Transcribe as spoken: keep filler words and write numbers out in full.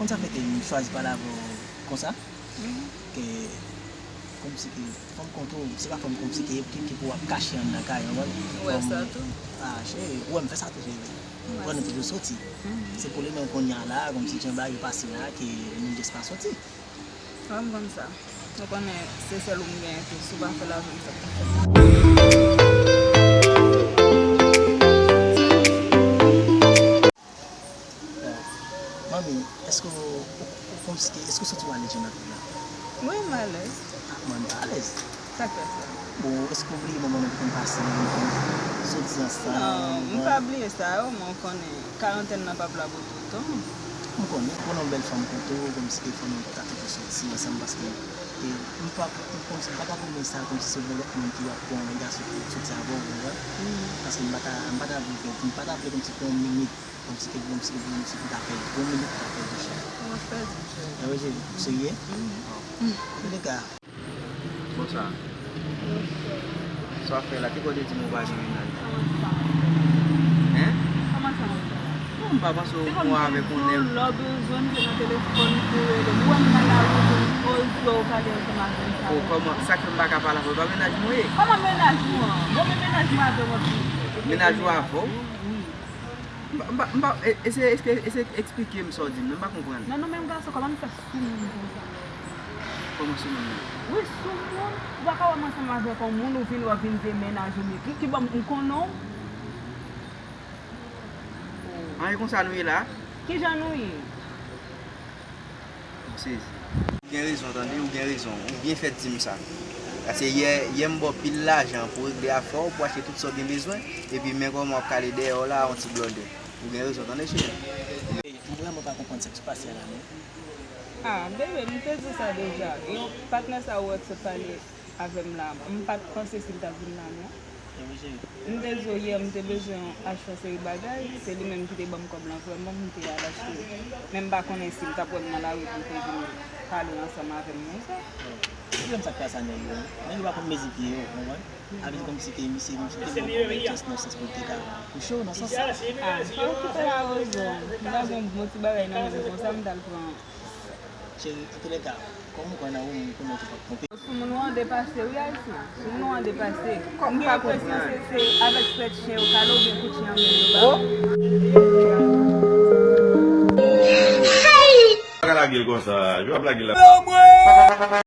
Konn sa fè ke m chwazi pale avè w konsa? Ke kòmsi ke fanm kontou, se pa fanm kòmsi ke, ke, ke pou w ap kache anndan kay, ou konprann? Ou wè sa tou. Ah, cheri, ou wè m fè sa tou, cheri. Ou wè nou toujou soti. Se pou li menm kounye a la, kòmsi jan bagay yo pase la, ke nou jis pa soti. Wè m konn sa. Ou konnen se sèl ou m genyen tou, si w pa fè l avè m, sa p ka fèt. Bon, manmi, èske w, w, w kòmsi ke, èske w santi w alèz jan n ap viv la? Wi, m alèz. Ah, mwen, m pa alèz. Sa k fè sa? Bon, èske w bliye moman nou te konn pase, nou te konn soti ansanm? Non, m pa bliye sa yo, men w konnen, karantèn nan p ap la pou toutan. M konnen, ou nan yon bèl fanm kontou, kòmsi ke fanm nan ta toujou soti ansanm, paske, e, m pa, m kòmsi m pa ta renmen sa, kòmsi se yon lòt moun ki ap pran yon gason ki soti avè w, ou konprann? Paske m pa ta, m pa ta vle, m pa ta vle kòmsi pou yon minit, kòmsi ke, kòmsi ke, kòmsi ke m ta fè yon minit, m ta fè yon chè. Ou ap pèdi, chè. E wi, cheri, ou serye? Bon. Antouleka, Konsa. Sa w ap fè la, ki kote di m ou pa gen mennaj? Hein? Kòman sa w ap fè la? Non, m pa panse w mwen avèk yon nèg. Lè w bezwen m, se nan telefòn pou rele m. Ou wè m nan lari, ou oze w pale ansanm avè m sa. Oh, kòman? Sa k fè m pa ka pale avè w? E pa mennaj mwen ye? Kòman mennaj ou an? Bon, men mennaj mwen avè w anpil. Mennaj ou avè w? Wi. M pa, m pa, m pa, e, eseye, eseye, eseye eksplike m sa w di m nan, m pa konprann. Non, non, men gason, kòman m fè sou moun konsa? Kòman sou moun nan? Wi, sou moun. Ou pa ka wè m ansanm avèk yon moun, ou vin, w ap vin di mennaj ou li. Ki, ki bò m, m konnen w? An, e konsa nou ye la? Kijan nou ye? M sezi. Ou gen rezon, tande, ou gen rezon. Ou byen fèt di m sa. Paske yè, yè m ba w pil lajan pou regle afè w, pou achte tout sa w gen bezwen, epi men kòman w ap kale dèyè w la, yon ti blòdè. Ou gen rezon, tande, cheri. M vrèman pa konprann sa k pase a la, non. Ah, bebe, m te di w sa deja. Yon patnè sa ou wè k sot pale avè m la, m pa t panse si l t ap vin la, non. M te di w yè, m te bezwen achte yon seri bagay, se li menm ki te ban m kòb lan vrèman pou m te al achte. Men m pa konnen si l t ap wè m nan lari pou l te vin pale ansanm avè m konsa. Ou konn sa k pase a nèg yo, nèg yo pa konn mezi pye yo, ou konprann? Sa vle di kòmsi ke misye, misye te ba w kòb lan just nan sans pou l te ka kouche w nan sans sa. Ah, pa okipe l a, Rozo. M ta gen yon bon ti bagay nan men m konsa, m t al pran. Cheri, antouleka, kòm ou kwè nan ou, m konnen ou tou p ap twonpe. Soumoun ou an depase, wi, Ayisyen. Soumoun ou an depase. M gen enpresyon se, se avèk frèt chen yo kale oubyen kout chen an menm yo ba w. Pa ka lage l konsa, yo ap lage l la.